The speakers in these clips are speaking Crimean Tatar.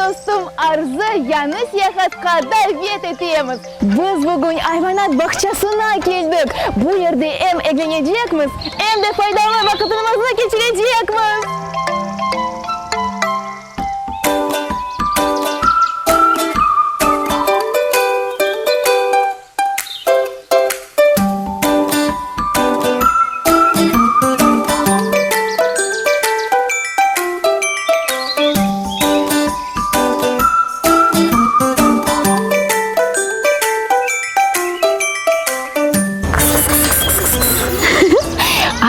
dostum Arzı yañı seyahatqa davet etemiz. Biz bugün ayvanat bağçasına keldik. Bu yerde em eglenecekmiz, em de faydalı vaqıtımıznı keçirecekmiz.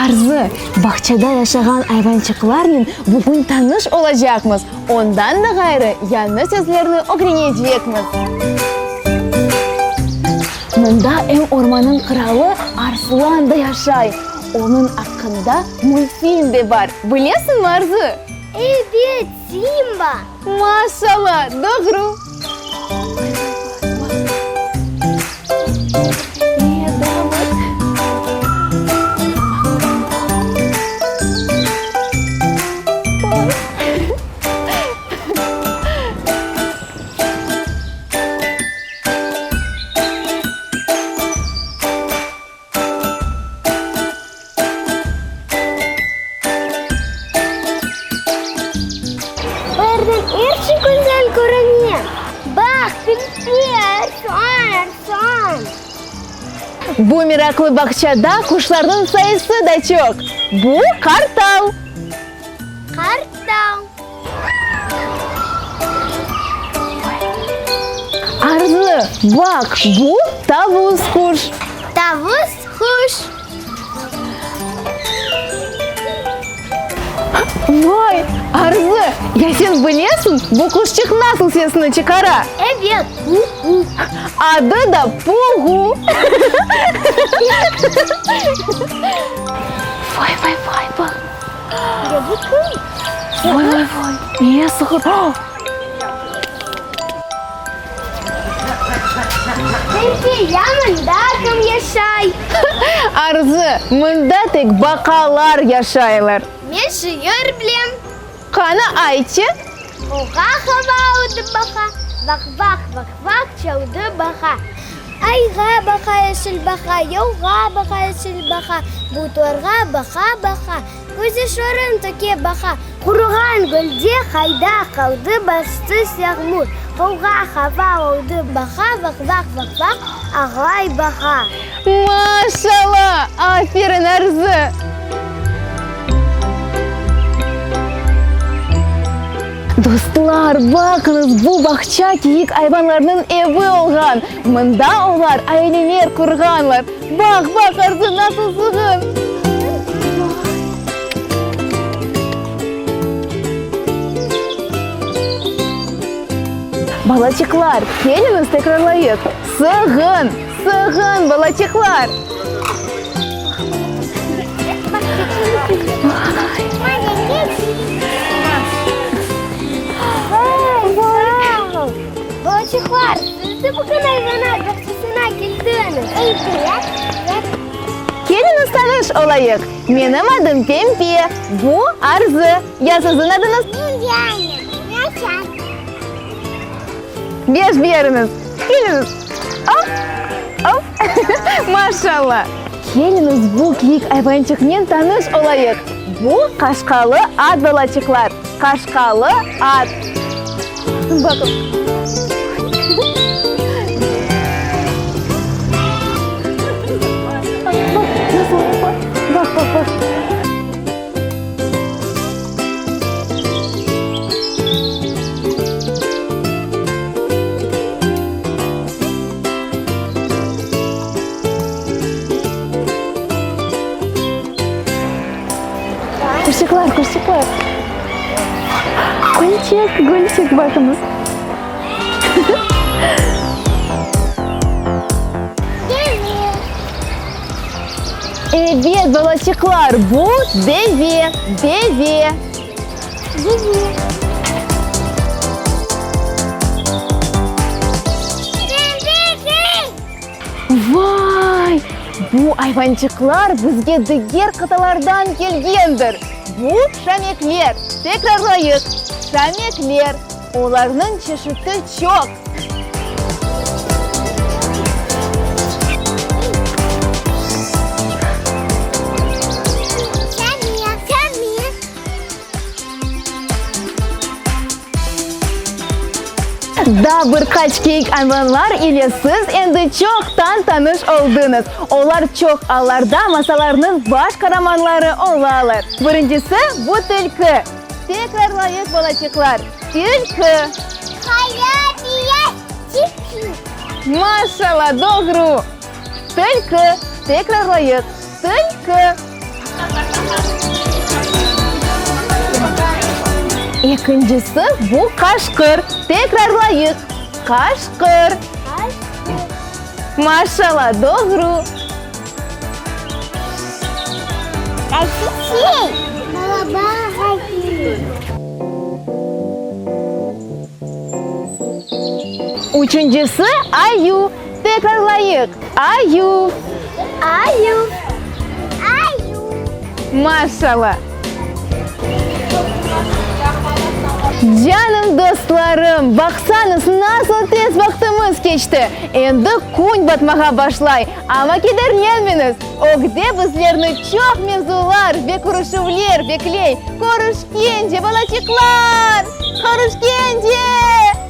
Arzı, bağçada yaşağan ayvançıqlarnen bugün tanış olacaqmız. Ondan da ğayrı, yañı sözlerni ögrenecekmiz. Mında em ormannıñ qıralı Arslan da yaşay. Onıñ aqqında mültfilm de bar. Bilesiñmi, Arzı? Ebet, Simba! Maşallah, doğru! Bu yerden er şey güzel körüne. Baq, Pimpi, arslan, arslan! Bu meraqlı bağçada quşlarnıñ sayısı da çoq. Bu qartal. Qartal. Arzı, baq, bu tavus quş. Tavus quş. Vay, Arzı, ya sen bilesiñ, bu quşçıq nasıl sesini çıqara? Ebet, ku-ku. Adı da Puğu. Vay, vay, vay, baq. Ya bu kim? Vay, vay, vay, ne sığır? Pempe, ya mında kim yaşay? Arzı, mında tek baqalar yaşaylar. Men şiir bilem. Qanı aytçı. Oğa hava aldı baqa, Vaq-vaq, vaq-vaq çaldı baqa. Ayğa baqa yeşil baqa, Yolğa baqa yeşil baqa, Bulutlarğa baqa-baqa, Közyaşların töke baqa. Quruğan gölde qayda qaldı Bastı yağmur, qolğa hava oldı Baqa, vaq-vaq, vaq-vaq ağlay baqa. Maşallah! Aferin, Arzı! Dostlar, baqıñız, bu bağça kiyik ayvanlarnıñ evi olğan. Mında olar aileler qurğanlar. Baq, baq, Arzı, nasıl sığın! Balaçıqlar, keliñiz tekrarlayıq, sığın, sığın, balaçıqlar! Balaçıqlar, siz de bugün ayvanat bağçasına keldiñiz. Keliñiz tanış olayıq. Menim adım Pempe, bu, Arzı. Ya siziñ adıñız? Men Diana, Raşat. Beş beriñiz. Keliñiz. Op, op. Maşallah. Keliñiz bu kiyik ayvançıqnen tanış olayıq. Bu, qaşqalı at, balaçıqlar. Qaşqalı at. Baqın. Baq, nasıl yapa. Baq, baq, baq. Quşçıqlar, quşçıqlar. Gülçik, gülçik, baqıñız. Ebet, balaçıqlar, bu deve, deve. Deve. Vay! Bu ayvançıqlar bizge diger qıtalardan kelgendir. Bu şamekler. Tekrarlayıq, şamekler. Olarnıñ çeşiti çoq. Samiya, Samiya. Daa bir qaç keyik ayvanlar ile siz endi çoqtan tanış oldıñız. Olar çoq allarda masallarnıñ baş qaramanları olalar. Birincisi, bu tilki. Tekrarlayıq, balaçıqlar, tilki. Hayaliyet tilki. Maşallah, doğru. Tilki. Tekrarlayıq, tilki. Ekincisi, bu qaşqır. Tekrarlayıq, qaşqır. Qaşqır. Maşallah, doğru. Qaysı şey? Balaban ayı. Üçüncisi, ayu. Tekrarlayıq, ayu. Ayu. Ayu. Maşallah. Canım dostlarım, baqsañız, nasıl tez vaqtımız keçti. Endi kün batmağa başlay, amma kederlenmeñiz, ögde bizlerni çoq mevzular ve körüşüvler bekley. Körüşkence, balaçıqlar! Körüşkence!